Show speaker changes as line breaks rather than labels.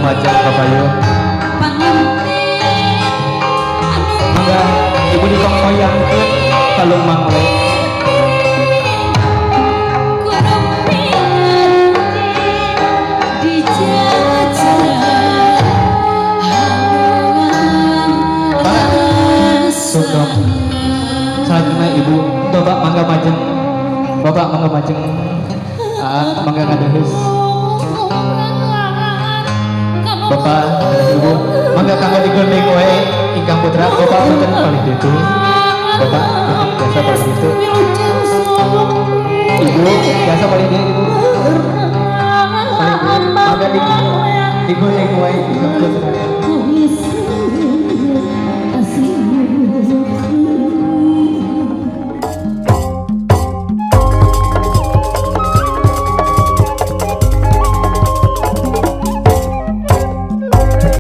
majeng kapayun.
Panganten anu
Mangga ibu dikongkoyangkeun kalung mangle.
Kurang di jajaran
Pak Sugeng. Selanjutnya ibu, bapak mangga majeng. Bapak mangga majeng. Ah, mangga ngadeheus. Bapak dan ibu, mangga kanggo digondeng wae ingkang putra, bapak punten palih ditu. Bapak punten biasa palih ditu. Ibu biasa palih dieu ibu. Palih dieu mangga digondeng wae ingkang putra.